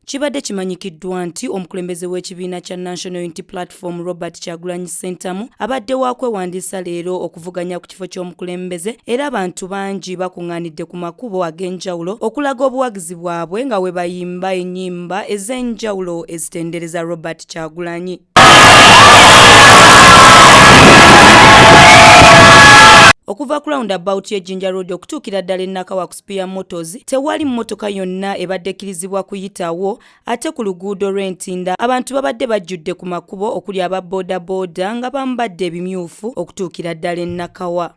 Kibadde kimanyikiddwa nti omukulembeze w'ekibiina kya National Unity Platform Robert Kyagulanyi Ssentamu abadde wa kwewandiisa leero okuvuganya ku kifo ky'omukulembeze, era abantu bangi bakuŋŋaanidde ku makubo ag'enjawulo okulaga obuwagizi bwabwe nga we bayimba ennyimba ez'enjawulo ezitendereza Robert Kyagulanyi. Okuva ku roundabout y'e Jinja Road okutuukira ddala e Nakawa ku Spear Motors, tewali mmotoka yonna ebadde ekkirizibwa kuyitawo. Ate ku luguudo lw'e Ntinda abantu babadde bajjudde ku makubo okuli aba boodabooda nga bambadde ebimyufu okutuukira ddala e Nakawa.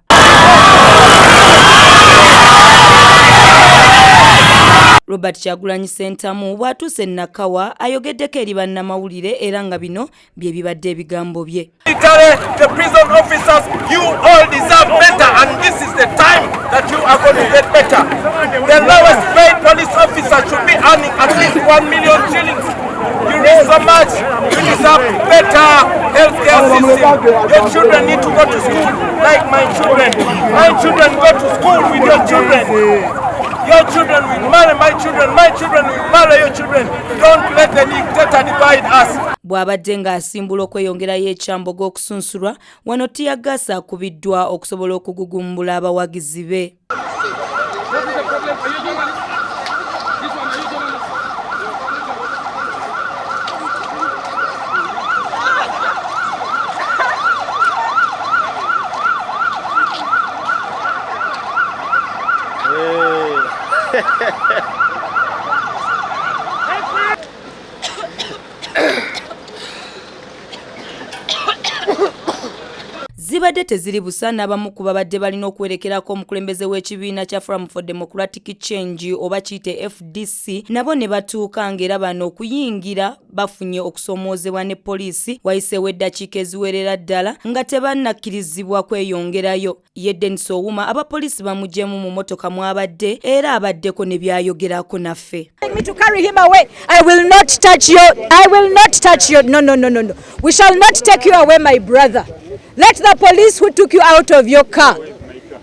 Robert Kyagulanyi Ssentamu bw'atuuse e Nakawa ayogeddeko eri bannamawulire era nga bino bye bibadde ebigambo bye. Military, the prison officers, you all deserve better, and this is the time that you are going to get better. The lowest paid police officer should be earning at least 1 million shillings. You risk so much, you deserve better healthcare system. Your children need to go to school like my children. My children go to school with your children. Your children will marry my children will marry your children. Don't let the dictator divide us. Bw'abadde ng'asimbula okweyongerayo e Kyambogo okusunsulwa, wano teargas akubiddwa okusobola okugugumbula abawagizi be. Zibadde teziri busa n'abamu ku babadde balina okuwerekerako omukulembeze w'ekibiina kya Forum for Democratic Change oba kiyite FDC nabo ne batuuka ng'era bano okuyingira bafunye okusoomoozebwa ne poliisi wayiseewo eddakiika eziwerera ddala nga tebannakkirizibwa kweyongerayo. Ye Denis Ouma abapoliisi bamugyemu mu mmotoka mw'abadde era abaddeko ne by'ayogerako naffe. Me to carry him away. I will not touch you. I will not touch you. No, no, no, no, no. We shall not take you away, my brother. Let the police who took you out of your car.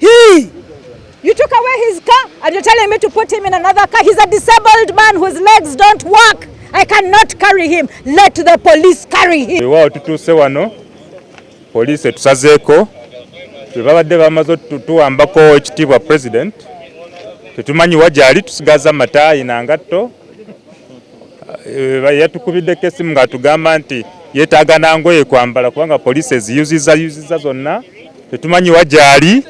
You took away his car and you're telling me to put him in another car. He's a disabled man whose legs don't work. I cannot carry him. Let the police carry him. Weewaawo tutuuse wano, poliisi etusazeeko. Bwe babadde bamaze tuwambako ekitiibwa president, tetumanyi wa gyali, tusigaza mataayi na ngatto. Yatukubiddeko essimu ng'atugamba nti yeetaaga na ngoye kwambala kubanga poliisi eziyuzizza yuzizza zonna, tetumanyi wa gyali.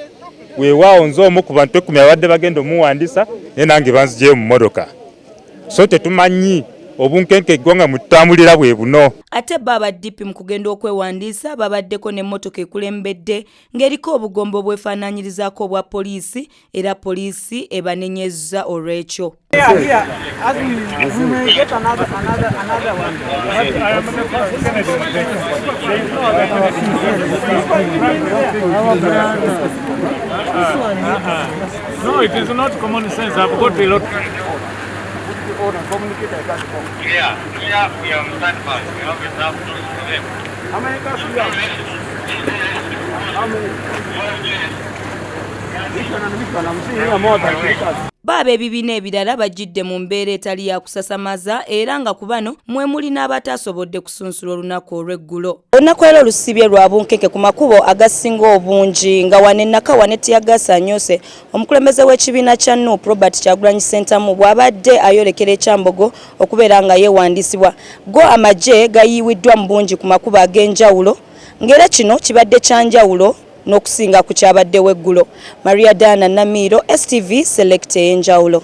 Weewaawo nze omu ku bantu 10 abadde bagenda omuwandisa, naye nange banzigyeyo mu mmotoka, so tetumanyi obunkenke eggwanga mwe tutambulira bwe buno. Ate bo aba DP mu kugenda okwewandiisa babaddeko n'emmotoka ekulembedde ng'eriko obugombe obwefaanaanyirizaako obwa poliisi, era poliisi ebanenyezza olw'ekyo. Here, as we may get another one. I am the first candidate. There is no other candidate. No, it is not common sense. I've got a lot. Yeah, we are on standby. We have enough to them. How many cars do you have? How many? Which one and which one? I'm seeing here more than three cars. Bo ab'ebibiina ebirala bajjidde mu mbeera etali ya kusasamaza, era nga ku bano mwe muli n'abataasobodde kusunsula olunaku olw'eggulo. Olunaku era olusibye lwa bunkenke ku makubo agasinga obungi, nga wano e Nakawa ne teargas anyoose omukulembeze w'ekibiina kya NUP Robert Kyagulanyi Ssentamu bw'abadde ayolekera e Kyambogo okubeera nga yeewandiisibwa. Go amagye gayiwiddwa mu bungi ku makubo ag'enjawulo, ng'era kino kibadde kya njawulo n'okusinga ku kyabaddewo eggulo. Maria Dana Namiiro, STV Select ey'enjawulo.